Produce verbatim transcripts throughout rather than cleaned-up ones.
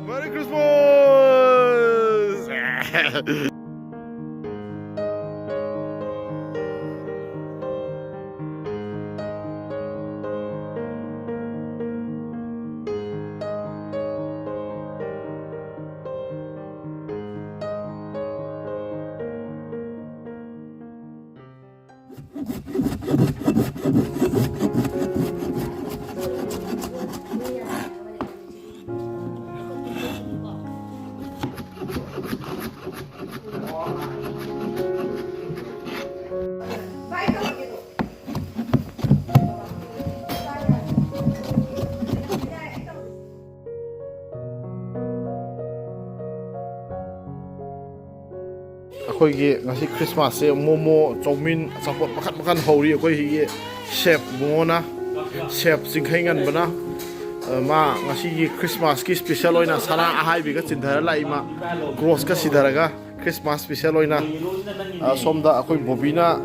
Merry Christmas! ꯑꯩꯈꯣꯏꯒꯤ ꯉꯁꯤ ꯈ꯭ꯔꯤꯁꯃꯥꯁꯁꯦ ꯃꯣꯃꯣ, ꯆꯧꯃꯤꯟ, ꯑꯆꯥꯄꯣꯠ ꯃꯈꯟ ꯃꯈꯟ ꯍꯧꯔꯤ ꯑꯩꯈꯣꯏ ꯁꯤꯒꯤ ꯆꯦꯐ ꯕꯨꯡꯉꯣꯅ, ꯆꯦꯐ ꯆꯤꯡꯈꯩ ꯉꯟꯕꯅ꯫ ꯑ, ꯃꯥ ꯉꯁꯤꯒꯤ ꯈ꯭ꯔꯤꯁꯃꯥꯁꯀꯤ ꯁ꯭ꯄꯤꯁꯦꯜ ꯑꯣꯏꯅ ꯁꯅꯥ ꯑꯍꯥꯏꯕꯤꯒ ꯆꯤꯟꯊꯔ ꯂꯥꯛꯏ ꯃꯥ, ꯀ꯭ꯔꯣꯁꯀ ꯁꯤꯊꯔꯒ꯫ ꯈ꯭ꯔꯤꯁꯃꯥꯁ ꯁ꯭ꯄꯤꯁꯦꯜ ꯑꯣꯏꯅ, ꯑ, ꯁꯣꯝꯗ ꯑꯩꯈꯣꯏ ꯕꯣꯕꯤꯅ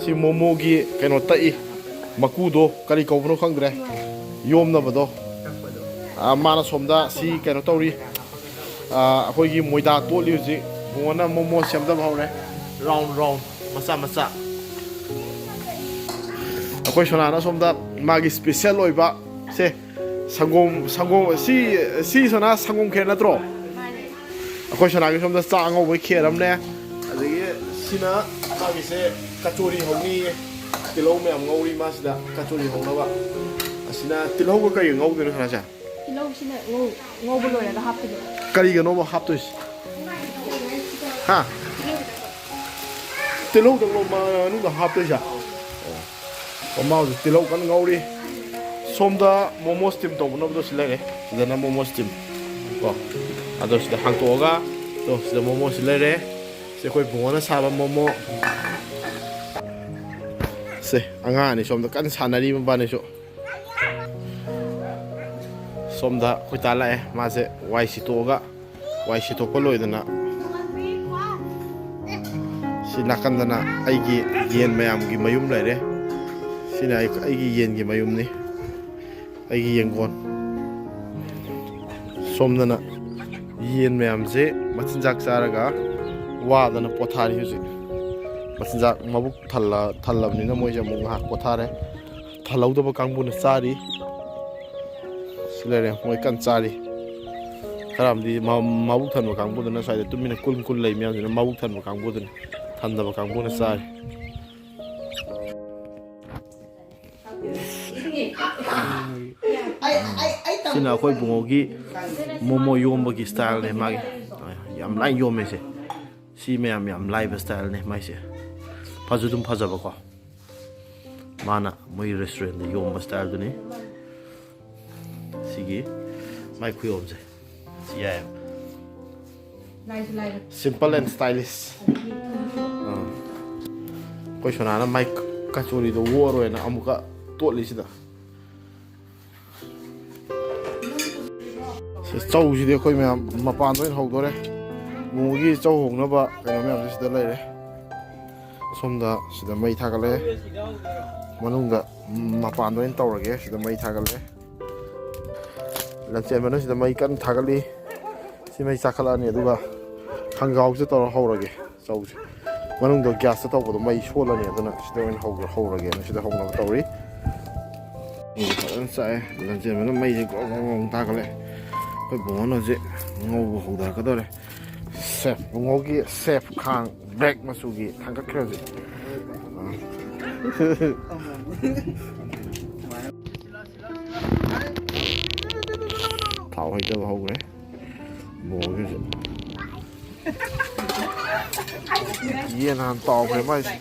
ꯁꯤ ꯃꯣꯃꯣꯒꯤ ꯀꯩꯅꯣ ꯇꯛꯏ, ꯃꯀꯨꯗꯣ ꯀꯔꯤ ꯀꯧꯕꯅꯣ ꯈꯪꯗ꯭ꯔꯦ, ꯌꯣꯝꯅꯕꯗꯣ꯫ ꯑ, ꯃꯥꯅ ꯁꯣꯝꯗ ꯁꯤ ꯀꯩꯅꯣ ꯇꯧꯔꯤ, ꯑ, ꯑꯩꯈꯣꯏꯒꯤ ꯃꯣꯏꯗꯥ ꯇꯣꯠꯂꯤ ꯍꯧꯖꯤꯛ꯫ ꯕꯨꯡꯉꯣꯅ ꯃꯣꯃꯣ ꯁꯦꯝꯗꯕ ꯍꯧꯔꯦ, ꯔꯥꯎꯟ ꯔꯥꯎꯟ, ꯃꯆꯥ ꯃꯆꯥ꯫ ꯑꯩꯈꯣꯏ ꯁꯣꯅꯥꯅ ꯁꯣꯝꯗ ꯃꯥꯒꯤ ꯁ꯭ꯄꯤꯁꯦꯜ ꯑꯣꯏꯕ ꯁꯦ, ꯁꯪꯒꯣꯝ, ꯁꯪꯒꯣꯝ, ꯁꯤ, ꯁꯤ ꯁꯣꯅꯥ ꯁꯪꯒꯣꯝ ꯈꯦꯔ ꯅꯠꯇ꯭ꯔꯣ? ꯃꯥꯅꯦ꯫ ꯑꯩꯈꯣꯏ ꯁꯣꯅꯥꯒꯤ ꯁꯣꯝꯗ ꯆꯥꯛ ꯑꯉꯧꯕꯒꯤ ꯈꯦꯔ ꯑꯃꯅꯦ꯫ ꯑꯗꯒꯤ ꯁꯤꯅ ꯃꯥꯒꯤꯁꯦ ꯀꯆꯣꯔꯤ ꯍꯧꯅꯤꯌꯦ꯫ ꯇꯤꯜꯍꯧ ꯃꯌꯥꯝ ꯉꯧꯔꯤ ꯃꯥꯁꯤꯗ ꯀꯆꯣꯔꯤ ꯍꯧꯅꯕ꯫ ꯑꯁꯤꯅ ꯇꯤꯜꯍꯧꯒ ꯀꯩꯒ ꯉꯧꯗꯣꯏꯅꯣ ꯁꯣꯅꯥꯁꯦ? ꯇꯤꯜꯍꯧꯁꯤꯅ ꯉꯧ-, ꯉꯧꯕ ꯂꯣꯏꯔꯒ ꯍꯥꯞꯄꯤꯗꯣꯏꯕ꯫ ꯀꯔꯤꯒꯅꯣꯕ ꯍꯥꯞꯇꯣꯏꯁꯦ? ꯍꯥ? ꯇꯤꯜꯍꯧꯗꯪꯂꯣ ꯃꯅꯨꯡꯗ ꯍꯥꯞꯇꯣꯏꯁꯦ? ꯑꯣ꯫ ꯑꯣ, ꯃꯥ ꯍꯧꯖꯤꯛ ꯇꯤꯜꯍꯧ ꯀꯟꯅ ꯉꯧꯔꯤ꯫ ꯁꯣꯝꯗ ꯃꯣꯃꯣ ꯁ꯭ꯇꯤꯝ ꯇꯧꯅꯕꯗꯣ ꯁꯤ ꯂꯩꯔꯦ꯫ ꯁꯤꯗꯅ ꯃꯣꯃꯣ ꯁ꯭ꯇꯤꯝ꯫ ꯀꯣ꯫ ꯑꯗꯣ ꯁꯤꯗ ꯍꯥꯡꯇꯣꯛꯑꯒ, ꯇꯣ, ꯁꯤꯗ ꯃꯣꯃꯣ ꯁꯤ ꯂꯩꯔꯦ꯫ ꯁꯤ ꯑꯩꯈꯣꯏ ꯕꯨꯡꯉꯣꯅ ꯁꯥꯕ ꯃꯣꯃꯣ꯫ ꯁꯦ, ꯑꯉꯥꯡ ꯑꯅꯤ ꯁꯣꯝꯗ ꯀꯟꯅ ꯁꯥꯟꯅꯔꯤ ꯃꯕꯥꯅꯤꯁꯨ꯫ ꯁꯣꯝꯗ ꯑꯩꯈꯣꯏ ꯇꯥ ꯂꯥꯛꯑꯦ꯫ ꯃꯥꯁꯦ ꯋꯥꯏ ꯁꯤꯠꯇꯣꯛꯑꯒ, ꯋꯥꯏ ꯁꯤꯠꯇꯣꯛꯄ ꯂꯣꯏꯗꯅ ꯁꯤ ꯅꯥꯀꯟꯗꯅ ꯑꯩꯒꯤ ꯌꯦꯟ ꯃꯌꯥꯝꯒꯤ ꯃꯌꯨꯝ ꯂꯩꯔꯦ꯫ ꯁꯤꯅ ꯑꯩ, ꯑꯩꯒꯤ ꯌꯦꯟꯒꯤ ꯃꯌꯨꯝꯅꯤ, ꯑꯩꯒꯤ ꯌꯦꯟꯒꯣꯟ꯫ ꯁꯣꯝꯗꯅ ꯌꯦꯟ ꯃꯌꯥꯝꯁꯦ ꯃꯆꯤꯟꯖꯥꯛ ꯆꯥꯔꯒ ꯋꯥꯗꯅ ꯄꯣꯊꯥꯔꯤ ꯍꯧꯖꯤꯛ꯫ ꯃꯆꯤꯟꯖꯥꯛ ꯃꯕꯨꯛ ꯊꯜꯂ-, ꯊꯜꯂꯕꯅꯤꯅ ꯃꯣꯏꯁꯦ ꯑꯃꯨꯛ ꯉꯥꯏꯍꯥꯛ ꯄꯣꯊꯥꯔꯦ꯫ ꯊꯜꯍꯧꯗꯕ ꯀꯥꯡꯕꯨꯅ ꯆꯥꯔꯤ꯫ ꯁꯤ ꯂꯩꯔꯦ, ꯃꯣꯏ ꯀꯟꯅ ꯆꯥꯔꯤ꯫ ꯈꯔ ꯑꯃꯗꯤ ꯃ-, ꯃꯕꯨꯛ ꯊꯟꯕ ꯀꯥꯡꯕꯨꯗꯨꯅ ꯁ꯭ꯋꯥꯏꯗ ꯇꯨꯃꯤꯟꯅ ꯀꯨꯜ ꯀꯨꯜ ꯂꯩ ꯃꯌꯥꯝꯁꯤꯅ ꯃꯕꯨꯛ ꯊꯟꯕ ꯀꯥꯡꯕꯨꯗꯨꯅꯤ꯫ ꯊꯟꯗꯕ ꯀꯥꯡꯕꯨꯅ ꯆꯥꯔꯤ꯫ ꯁꯤꯅ ꯑꯩꯈꯣꯏ ꯕꯨꯡꯉꯣꯒꯤ ꯃꯣꯃꯣ ꯌꯣꯝꯕꯒꯤ ꯁ꯭ꯇꯥꯏꯜꯅꯦ ꯃꯥꯒꯤ꯫ ꯌꯥꯝ ꯂꯥꯏꯅ ꯌꯣꯝꯃꯦ ꯁꯦ꯫ ꯁꯤ ꯃꯌꯥꯝ ꯌꯥꯝ ꯂꯥꯏꯕ ꯁ꯭ꯇꯥꯏꯜꯅꯦ ꯃꯥꯏꯁꯦ꯫ ꯐꯁꯨ ꯑꯗꯨꯝ ꯐꯖꯕꯀꯣ꯫ ꯃꯥꯅ ꯃꯣꯏ ꯔꯦꯁꯇꯨꯔꯦꯟꯗ ꯌꯣꯝꯕ ꯁ꯭ꯇꯥꯏꯜꯗꯨꯅꯤ꯫ ꯁꯤꯒꯤ ꯃꯥꯏ ꯈꯨꯌꯣꯝꯁꯦ꯫ ꯁꯤ ꯌꯥꯏꯌꯦꯕ꯫ ꯂꯥꯏꯁꯨ ꯂꯥꯏꯕ꯫ Simple and stylish꯫ ꯑꯥ꯫ ꯑꯩꯈꯣꯏ ꯁꯣꯅꯥꯅ ꯃꯥꯏ ꯀꯆꯣꯔꯤꯗꯣ ꯑꯣꯛꯑꯔꯣꯏꯅ ꯑꯃꯨꯛꯀ ꯇꯣꯠꯂꯤꯁꯤꯗ꯫ ꯁꯤ ꯆꯧꯁꯤꯗꯤ ꯑꯩꯈꯣꯏ ꯃꯌꯥꯝ ꯃꯄꯥꯟꯗ ꯑꯣꯏꯅ ꯍꯧꯗꯣꯔꯦ꯫ ꯃꯣꯃꯣꯒꯤ ꯆꯧ ꯍꯧꯅꯕ ꯀꯩꯅꯣ ꯃꯌꯥꯝꯁꯦ ꯁꯤꯗ ꯂꯩꯔꯦ꯫ ꯁꯣꯝꯗ ꯁꯤꯗ ꯃꯩ ꯊꯥꯒꯠꯂꯛꯑꯦ꯫ ꯃꯅꯨꯡꯗ ꯃꯄꯥꯟꯗ ꯑꯣꯏꯅ ꯇꯧꯔꯒꯦ꯫ ꯁꯤꯗ ꯃꯩ ꯊꯥꯒꯠꯂꯛꯑꯦ꯫ ꯂꯟꯆꯦꯟꯕꯅ ꯁꯤꯗ ꯃꯩ ꯀꯟꯅ ꯊꯥꯒꯠꯂꯤ꯫ ꯁꯤ ꯃꯩ ꯆꯥꯈꯠꯂꯛꯑꯅꯤ, ꯑꯗꯨꯒ ꯈꯪꯒꯥꯎꯁꯦ ꯇꯧꯔ ꯍꯧꯔꯒꯦ꯫ ꯆꯧꯁꯦ ꯃꯅꯨꯡꯗ ꯒ꯭ꯌꯥꯁꯇ ꯇꯧꯕꯗꯣ ꯃꯩ ꯁꯣꯜꯂꯅꯤ, ꯑꯗꯨꯅ ꯁꯤꯗ ꯑꯣꯏꯅ ꯍꯧꯔ-, ꯍꯧꯔꯒꯦꯅ ꯁꯤꯗ ꯍꯧꯅꯕ ꯇꯧꯔꯤ꯫ ꯃꯩꯁꯦ ꯐꯖꯅ ꯆꯥꯛꯑꯦ꯫ ꯂꯟꯆꯦꯟꯕꯅ ꯃꯩꯁꯦ ꯒ꯭ꯔꯣꯡ ꯒ꯭ꯔꯣꯡ ꯒ꯭ꯔꯣꯡ ꯊꯥꯒꯠꯂꯦ꯫ ꯑꯩꯈꯣꯏ ꯕꯨꯡꯉꯣꯅ ꯍꯧꯖꯤꯛ ꯉꯧꯕ ꯍꯧꯊꯔꯛꯀꯗꯧꯔꯦ꯫ ꯁꯦꯐ, ꯕꯨꯡꯉꯣꯒꯤ ꯁꯦꯐ ꯈꯥꯡ ꯕ꯭ꯂꯦꯛ ꯃꯆꯨꯒꯤ ꯊꯥꯡꯒꯠꯈ꯭ꯔꯦ ꯍꯧꯖꯤꯛ꯫ ꯑꯥ꯫ ꯊꯥꯎ ꯍꯩꯖꯕ ꯍꯧꯈ꯭ꯔꯦ꯫ ꯕꯣꯜꯒꯤꯁꯦ꯫ ꯌꯦꯟ ꯍꯥꯟꯅ ꯇꯥꯎꯈ꯭ꯔꯦ ꯃꯥꯏꯁꯦ꯫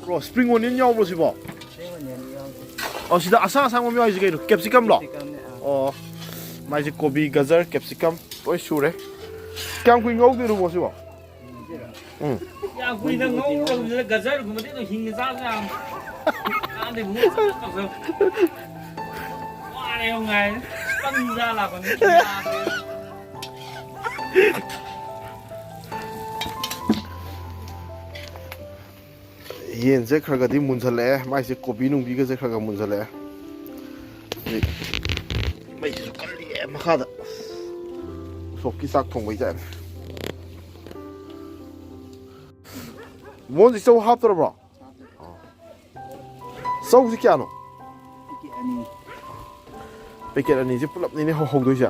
ꯕ꯭ꯔꯣ, ꯁ꯭ꯄ꯭ꯔꯤꯡ ꯑꯣꯅꯤꯌꯟ ꯌꯥꯎꯕ꯭ꯔꯣ ꯁꯤꯕꯣ? ꯑꯣ, ꯁꯤꯗ ꯑꯁꯥꯡ ꯑꯁꯥꯡꯕ ꯑꯃ ꯌꯥꯎꯔꯤꯁꯦ ꯀꯩꯅꯣ? ꯀꯦꯞꯁꯤꯀꯝꯂꯣ? ꯀꯦꯞꯁꯤꯀꯝꯅꯦ, ꯑꯥ꯫ ꯑꯣ, ꯃꯥꯏꯁꯦ ꯀꯣꯕꯤ, ꯒꯖꯔ, ꯀꯦꯞꯁꯤꯀꯝ ꯂꯣꯏ ꯁꯨꯔꯦ꯫ ꯀꯌꯥꯝ ꯀꯨꯏ ꯉꯧꯗꯣꯏꯅꯣ ꯕ꯭ꯔꯣ ꯁꯤꯕꯣ? ꯎꯝ꯫ ꯌꯥꯝ ꯀꯨꯏꯅ ꯉꯧꯔꯕꯅꯤꯅ ꯒꯖꯔꯒꯨꯝꯕꯗꯤ ꯑꯗꯨꯝ ꯍꯤꯡꯅ ꯆꯥꯕ ꯌꯥꯕꯅꯤ꯫ ꯀꯥꯟꯗꯦ ꯃꯨꯛ ꯆꯥꯕ ꯇꯧꯁꯜꯂꯨ꯫ ꯋꯥꯔꯦ ꯌꯦꯡꯉꯨ ꯉꯥꯏ꯫ ꯀꯪ ꯆꯥ ꯂꯥꯛꯄꯅꯤ꯫ ꯌꯥꯗ꯭ꯔꯦ꯫ ꯌꯦꯟꯁꯦ ꯈꯔ ꯈꯔꯗꯤ ꯃꯨꯟꯁꯜꯂꯛꯑꯦ, ꯃꯥꯏꯁꯦ ꯀꯣꯕꯤ ꯅꯨꯡꯕꯤꯒꯁꯦ ꯈꯔ ꯈꯔ ꯃꯨꯟꯁꯜꯂꯛꯑꯦ꯫ ꯍꯧꯖꯤꯛ ꯃꯩꯁꯤꯁꯨ ꯀꯜꯂꯤꯌꯦ ꯃꯈꯥꯗ꯫ ꯎꯁꯣꯞꯀꯤ ꯆꯥꯛ ꯊꯣꯡꯕꯩ ꯇꯥꯏꯞꯅꯦ꯫ ꯃꯣꯟꯁꯤ ꯆꯧ ꯍꯥꯞꯇ꯭ꯔꯕ꯭ꯔꯣ? ꯆꯧꯁꯤ ꯀꯌꯥꯅꯣ? ꯄꯦꯀꯦꯠ ꯑꯅꯤꯁꯦ ꯄꯨꯂꯞꯅꯤꯅꯦ ꯍꯧ-, ꯍꯧꯗꯣꯏꯁꯦ꯫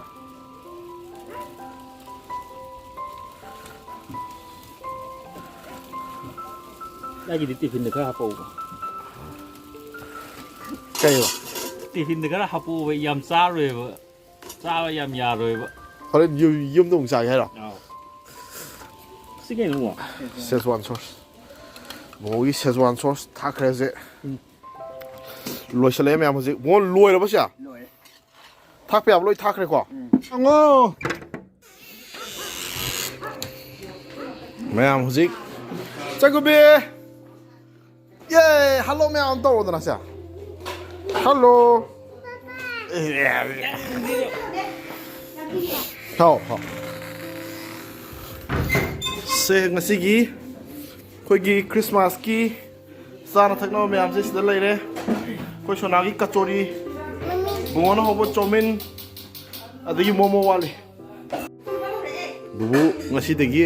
ꯅꯪꯒꯤꯗꯤ ꯇꯤꯐꯤꯟꯗ ꯈꯔ ꯍꯥꯄꯛꯎꯕ꯫ ꯀꯩꯕ? ꯇꯤꯐꯤꯟꯗ ꯈꯔ ꯍꯥꯄꯛꯎꯕ, ꯌꯥꯝ ꯆꯥꯔꯣꯏꯕ꯫ ꯆꯥꯕ ꯌꯥꯝ ꯌꯥꯔꯣꯏꯕ꯫ ꯍꯣꯔꯦꯟ ꯌꯨ-, ꯌꯨꯝꯗ ꯑꯃꯨꯛ ꯆꯥꯒꯦ ꯍꯥꯏꯔꯣ? ꯑꯥꯎ꯫ ꯁꯤ ꯀꯩꯅꯣ? ꯁꯦꯖꯋꯥꯟ ꯁꯣꯁ꯫ ꯕꯣꯒꯤ ꯁꯦꯖꯋꯥꯟ ꯁꯣꯁ ꯊꯥꯛꯈ꯭ꯔꯦ ꯍꯧꯖꯤꯛ꯫ ꯎꯝ꯫ ꯂꯣꯏꯁꯜꯂꯛꯑꯦ ꯃꯌꯥꯝ ꯍꯧꯖꯤꯛ꯫ ꯕꯣ, ꯂꯣꯏꯔꯕ ꯁꯦ? ꯂꯣꯏꯔꯦ꯫ ꯊꯥꯛꯄ ꯌꯥꯕ ꯂꯣꯏ ꯊꯥꯛꯈ꯭ꯔꯦꯀꯣ? ꯎꯝ꯫ ꯍꯪꯉꯣ꯫ ꯃꯌꯥꯝ ꯍꯧꯖꯤꯛ ꯆꯪꯒꯨꯝꯕꯤ! ꯌꯦ! ꯍꯜꯂꯣ ꯃꯌꯥꯝ ꯇꯧꯔꯣꯗꯅ ꯁꯦ꯫ ꯍꯜꯂꯣ꯫ ꯍꯥꯎ, ꯍꯥꯎ꯫ ꯁꯦ, ꯉꯁꯤꯒꯤ ꯑꯩꯈꯣꯏꯒꯤ ꯈ꯭ꯔꯤꯁꯃꯥꯁꯀꯤ ꯆꯥꯅ ꯊꯛꯅꯕ ꯃꯌꯥꯝꯁꯦ ꯁꯤꯗ ꯂꯩꯔꯦ꯫ ꯑꯩꯈꯣꯏ ꯁꯣꯅꯥꯒꯤ ꯀꯆꯣꯔꯤ, ꯕꯨꯡꯉꯣꯅ ꯍꯧꯕ ꯆꯧꯃꯤꯟ, ꯑꯗꯒꯤ ꯃꯣꯃꯣ ꯋꯥꯠꯂꯤ꯫ ꯕꯨꯕꯨ ꯉꯁꯤꯗꯒꯤ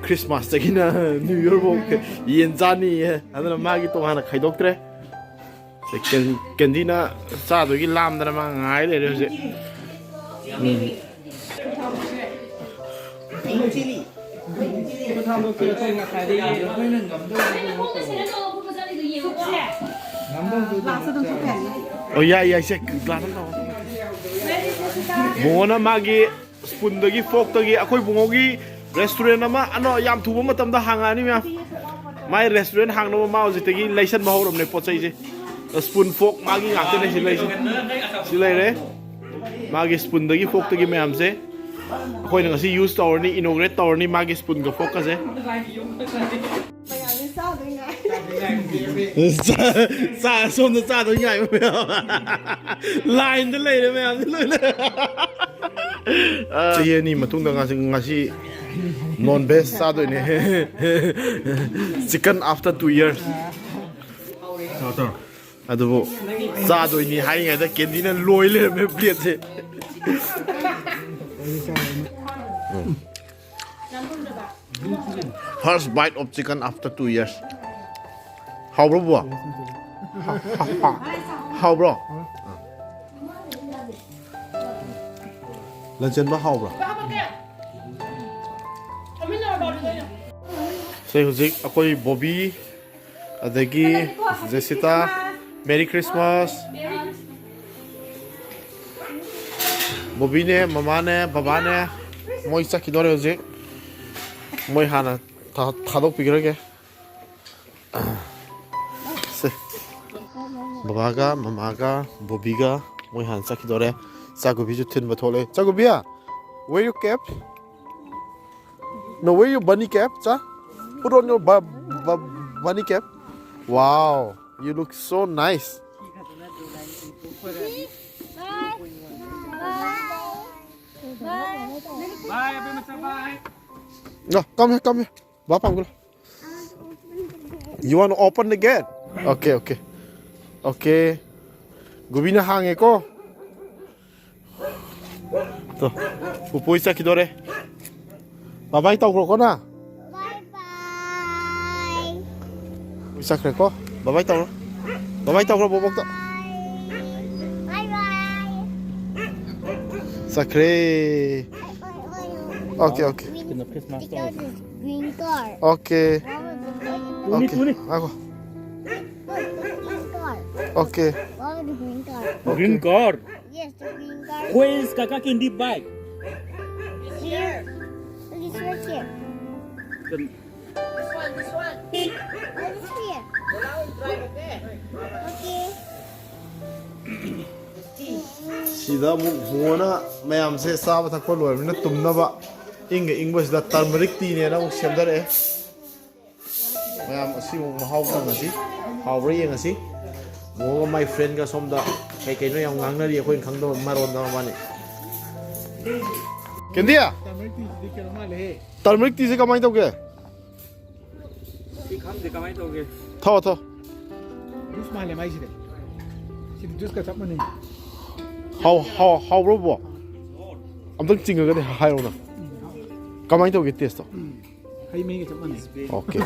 ꯈ꯭ꯔꯤꯁꯃꯥꯁꯇꯒꯤꯅ ꯅ꯭ꯌꯨ ꯌꯔ ꯐꯥꯎ ꯌꯦꯟ ꯆꯥꯅꯤꯌꯦ, ꯑꯗꯨꯅ ꯃꯥꯒꯤ ꯇꯣꯉꯥꯟꯅ ꯈꯥꯏꯗꯣꯛꯇ꯭ꯔꯦ꯫ ꯀꯦꯟ-, ꯀꯦꯟꯗꯤꯅ ꯆꯥꯗꯣꯏꯒꯤ ꯂꯥꯝꯗꯅ ꯃꯥ ꯉꯥꯏ ꯂꯩꯔꯦ ꯍꯧꯖꯤꯛ꯫ ꯎꯝ꯫ ꯑꯣ, ꯌꯥꯏ, ꯌꯥꯏ, ꯁꯦ, ꯒ꯭ꯂꯥꯁ ꯑꯝ ꯇꯧꯔꯣ꯫ ꯕꯨꯡꯉꯣꯅ ꯃꯥꯒꯤ ꯁ꯭ꯄꯨꯟꯗꯒꯤ, ꯐꯣꯔꯛꯇꯒꯤ, ꯑꯩꯈꯣꯏ ꯕꯨꯡꯉꯣꯒꯤ ꯔꯦꯁꯇꯨꯔꯦꯟ ꯑꯃ ꯑꯅꯧ-, ꯌꯥꯝ ꯊꯨꯕ ꯃꯇꯝꯗ ꯍꯥꯡꯉꯛꯑꯅꯤ, ꯃꯌꯥꯝ꯫ ꯃꯥꯏ ꯔꯦꯁꯇꯨꯔꯦꯟ ꯍꯥꯡꯅꯕ ꯃꯥ ꯍꯧꯖꯤꯛꯇꯒꯤ ꯂꯩꯁꯟꯕ ꯍꯧꯔꯕꯅꯦ ꯄꯣꯠ ꯆꯩꯁꯦ꯫ ꯁ꯭ꯄꯨꯟ, ꯐꯣꯔꯛ ꯃꯥꯒꯤ ꯉꯥꯛꯇꯅꯦ ꯁꯤ ꯂꯩꯁꯦ꯫ ꯁꯤ ꯂꯩꯔꯦ꯫ ꯃꯥꯒꯤ ꯁ꯭ꯄꯨꯟꯗꯒꯤ, ꯐꯣꯔꯛꯇꯒꯤ ꯃꯌꯥꯝꯁꯦ ꯑꯩꯈꯣꯏꯅ ꯉꯁꯤ ꯌꯨꯁ ꯇꯧꯔꯅꯤ, ꯏꯅꯣꯒ꯭ꯔꯦꯠ ꯇꯧꯔꯅꯤ ꯃꯥꯒꯤ ꯁ꯭ꯄꯨꯟꯒ ꯐꯣꯔꯛꯀꯁꯦ꯫ ꯃꯌꯥꯝꯁꯦ ꯆꯥꯗꯣꯏ ꯉꯥꯏ꯫ ꯆꯥ-, ꯆꯥ-, ꯁꯣꯝꯗ ꯆꯥꯗꯣꯏ ꯉꯥꯏꯕ ꯃꯌꯥꯝ꯫ ꯂꯥꯏꯟꯗ ꯂꯩꯔꯦ ꯃꯌꯥꯝꯁꯦ ꯂꯣꯏꯅ꯫ ꯆꯍꯤ ꯑꯅꯤ ꯃꯇꯨꯡꯗ ꯉꯁꯤ, ꯉꯁꯤ non veg ꯆꯥꯗꯣꯏꯅꯦ꯫ Chicken after two years꯫ ꯑꯗꯨꯕꯨ ꯆꯥꯗꯣꯏꯅꯤ ꯍꯥꯏꯔꯤꯉꯩꯗ ꯀꯦꯟꯗꯤꯅ ꯂꯣꯏ ꯂꯩꯔꯝꯃꯦ ꯄ꯭ꯂꯦꯠꯁꯦ꯫ First bite of chicken after two years. ꯍꯥꯎꯕ꯭ꯔꯣ ꯕꯨꯕꯣ? ꯍꯥꯎꯕ꯭ꯔꯣ? ꯂꯟꯆꯦꯟꯕ ꯍꯥꯎꯕ꯭ꯔꯣ? ꯁꯦ ꯍꯧꯖꯤꯛ ꯑꯩꯈꯣꯏ ꯕꯣꯕꯤ ꯑꯗꯒꯤ ꯖꯦꯁꯤꯇꯥ, Merry Christmas꯫ ꯕꯣꯕꯤꯅꯦ, ꯃꯃꯥꯅꯦ, ꯕꯕꯥꯅꯦ, ꯃꯣꯏ ꯆꯠꯈꯤꯗꯣꯔꯦ ꯍꯧꯖꯤꯛ꯫ ꯃꯣꯏ ꯍꯥꯟꯅ ꯊꯥ-, ꯊꯥꯗꯣꯛꯄꯤꯈ꯭ꯔꯒꯦ꯫ ꯁꯦ꯫ ꯕꯕꯥꯒ ꯃꯃꯥꯒ ꯕꯣꯕꯤꯒ ꯃꯣꯏ ꯍꯥꯟꯅ ꯆꯠꯈꯤꯗꯣꯔꯦ꯫ ꯆꯥꯒꯨꯕꯤꯁꯨ ꯊꯤꯟꯕ ꯊꯣꯛꯂꯦ꯫ ꯆꯥꯒꯨꯕꯤ, where you cap? No, where you bunny cap, cha? Put on your bu-, bu-, bunny cap. Wow, you look so nice. Bye. Bye. Bye. No, come here, come here. ꯕꯥ ꯄꯥꯝꯒꯂꯣ꯫ You want to open the gate? Okay, okay. Okay. ꯒꯨꯕꯤꯅ ꯍꯥꯡꯉꯦꯀꯣ꯫ ꯇꯣ, ꯄꯨꯄꯨꯏ ꯆꯠꯈꯤꯗꯣꯔꯦ꯫ ꯕꯥꯏ ꯕꯥꯏ ꯇꯧꯈ꯭ꯔꯣꯀꯣ ꯅ꯫ ꯕꯥꯏ ꯕꯥꯏ꯫ ꯆꯠꯈ꯭ꯔꯦꯀꯣ꯫ ꯕꯥꯏ ꯕꯥꯏ ꯇꯧꯔꯣ꯫ ꯕꯥꯏ ꯕꯥꯏ ꯇꯧꯈ꯭ꯔꯣ ꯕꯣꯕꯣꯛꯇ꯫ ꯕꯥꯏ ꯕꯥꯏ꯫ ꯆꯠꯈ꯭ꯔꯦ꯫ Okay, okay. Green, green car. Okay. What was the green car? Okay. ꯉꯥꯏꯈꯣ꯫ Look, the green car. Okay. What was the green car? Green car. Yes, the green car. Where is Kaka Candy bike? Here. Look, it's right here. This one, this one. Right here. Okay. ꯁꯤꯗ ꯑꯃꯨꯛ ꯕꯣꯅ ꯃꯌꯥꯝꯁꯦ ꯆꯥꯕ ꯊꯛꯄ ꯂꯣꯏꯔꯕꯅꯤꯅ ꯇꯨꯝꯅꯕ ꯏꯪꯒ ꯏꯪꯕꯁꯤꯗ turmeric teaꯅꯦꯅ ꯑꯃꯨꯛ ꯁꯦꯝꯊꯔꯛꯑꯦ꯫ ꯃꯌꯥꯝ ꯑꯁꯤꯃꯨꯛ ꯃꯍꯥꯎ ꯇꯪꯉꯁꯤ, ꯍꯥꯎꯕ꯭ꯔꯥ ꯌꯦꯡꯉꯁꯤ꯫ ꯕꯣꯒ ꯃꯥꯏ friendꯒ ꯁꯣꯝꯗ ꯀꯩ ꯀꯩꯅꯣ ꯌꯥꯝ ꯉꯥꯡꯅꯔꯤ, ꯑꯩꯈꯣꯏꯅ ꯈꯪꯗꯕ ꯃꯔꯣꯟꯗ ꯃꯕꯥꯅꯤ꯫ ꯀꯦꯟꯗꯤ, ꯇꯔꯃꯔꯤꯛ ꯇꯤꯁꯤꯗꯤ ꯀꯩꯅꯣ ꯃꯥꯜꯂꯦꯍꯦ꯫ ꯇꯔꯃꯔꯤꯛ ꯇꯤꯁꯦ ꯀꯃꯥꯏꯅ ꯇꯧꯒꯦ? ꯁꯤ ꯈꯪꯗꯦ ꯀꯃꯥꯏꯅ ꯇꯧꯒꯦ꯫ ꯊꯛꯑꯣ, ꯊꯛꯑꯣ꯫ ꯖꯨꯁ ꯃꯥꯜꯂꯦ ꯃꯥꯏꯁꯤꯗꯤ꯫ ꯁꯤꯗꯤ ꯖꯨꯁꯀ ꯆꯞ ꯃꯥꯟꯅꯩ꯫ ꯍꯥꯎ ꯍꯥꯎ ꯍꯥꯎꯕ꯭ꯔꯣ ꯕꯣ? ꯑꯝꯇꯪ ꯆꯤꯡꯉꯒꯗꯤ ꯍꯥꯏꯔꯛꯑꯣꯅ꯫ ꯀꯃꯥꯏꯅ ꯇꯧꯒꯦ ꯇꯦꯁꯇꯣ? ꯎꯝ꯫ ꯍꯩ ꯃꯍꯤꯒ ꯆꯞ ꯃꯥꯟꯅꯩ꯫ ꯑꯣꯀꯦ꯫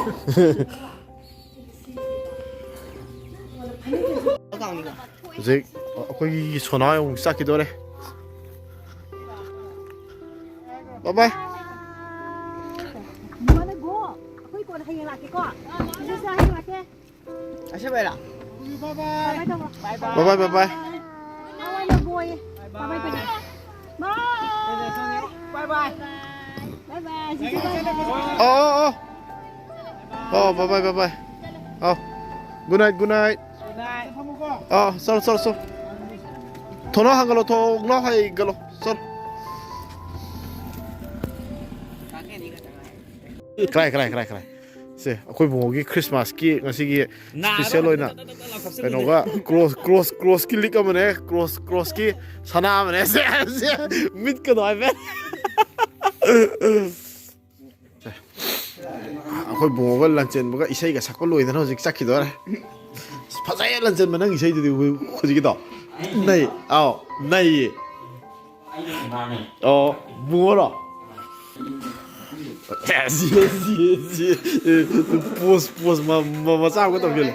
ꯍꯧꯖꯤꯛ ꯑꯩꯈꯣꯏꯒꯤ ꯁꯣꯅꯥ ꯑꯃꯨꯛ ꯆꯠꯈꯤꯗꯣꯔꯦ꯫ ꯕꯥꯏ ꯕꯥꯏ꯫ ꯅꯉꯣꯟꯗ ꯒꯣ꯫ ꯑꯩꯈꯣꯏ ꯀꯣꯟꯅ ꯍꯌꯦꯡ ꯂꯥꯛꯀꯦꯀꯣ꯫ ꯑꯗꯨꯁꯨ ꯍꯌꯦꯡ ꯂꯥꯛꯀꯦ꯫ ꯑꯁꯦꯡꯕꯩꯔꯣ? ꯕꯥꯏ ꯕꯥꯏ ꯇꯧꯔꯣ꯫ ꯕꯥꯏ ꯕꯥꯏ, ꯕꯥꯏ ꯕꯥꯏ꯫ ꯅꯉꯣꯟꯗ ꯒꯣꯌꯦ꯫ ꯕꯥꯏ ꯕꯥꯏ ꯇꯧꯔꯣ꯫ ꯕꯥꯏ꯫ ꯕꯥꯏ ꯕꯥꯏ꯫ ꯕꯥꯏ ꯕꯥꯏ꯫ ꯖꯤꯖꯤ ꯕꯥꯏ ꯕꯥꯏ꯫ ꯑꯣ ꯑꯣ ꯑꯣ꯫ ꯑꯣ ꯕꯥꯏ ꯕꯥꯏ ꯕꯥꯏ ꯕꯥꯏ꯫ ꯑꯣ꯫ Good night, good night꯫ ꯑꯣ ꯆꯠꯂꯣ ꯆꯠꯂꯣ ꯆꯠꯂꯣ꯫ ꯊꯣꯡꯅꯥꯎ ꯍꯥꯡꯒꯠꯂꯣ, ꯊꯣꯡꯅꯥꯎ ꯍꯥꯡꯒꯠꯂꯣ꯫ ꯆꯠꯂꯣ꯫ ꯀꯔꯥꯏ ꯀꯔꯥꯏ ꯀꯔꯥꯏ ꯀꯔꯥꯏ꯫ ꯁꯦ ꯑꯩꯈꯣꯏ ꯕꯨꯡꯉꯣꯒꯤ ꯈ꯭ꯔꯤꯁꯃꯥꯁꯀꯤ ꯉꯁꯤꯒꯤ ꯅꯥꯔꯣ ꯁ꯭ꯄꯤꯁꯦꯜ ꯑꯣꯏꯅ ꯇꯛ ꯇꯛ ꯇꯛ ꯇꯛ ꯂꯥꯎ ꯀꯥꯞꯁꯤꯜꯂꯨꯅꯦ꯫ ꯀꯩꯅꯣꯒ ꯀ꯭ꯔꯣꯁ ꯀ꯭ꯔꯣꯁ ꯀ꯭ꯔꯣꯁꯀꯤ ꯂꯤꯛ ꯑꯃꯅꯦ꯫ ꯀ꯭ꯔꯣꯁ ꯀ꯭ꯔꯣꯁꯀꯤ ꯁꯅꯥ ꯑꯃꯅꯦ꯫ ꯁꯦ ꯁꯦ ꯃꯤꯠꯀꯗꯣ ꯍꯥꯏꯐꯦꯠ꯫ ꯑꯩꯈꯣꯏ ꯕꯨꯡꯉꯣꯒ ꯂꯟꯆꯦꯟꯕꯒ ꯏꯁꯩꯒ ꯁꯛꯄ ꯂꯣꯏꯗꯅ ꯍꯧꯖꯤꯛ ꯆꯠꯈꯤꯗꯣꯔꯦ꯫ ꯑꯁ, ꯐꯖꯩꯌꯦ ꯂꯟꯆꯦꯟꯕ ꯅꯪ ꯏꯁꯩꯗꯨꯗꯤ ꯍꯧꯖꯤꯛꯀꯤꯗꯣ꯫ ꯅꯩ꯫ ꯑꯥꯎ ꯅꯩꯌꯦ꯫ ꯑꯣ ꯕꯨꯡꯉꯣꯔꯣ? ꯄꯣꯁ ꯄꯣꯁ ꯃꯆꯥ ꯑꯃꯒ ꯇꯧꯁꯤꯜꯂꯦ꯫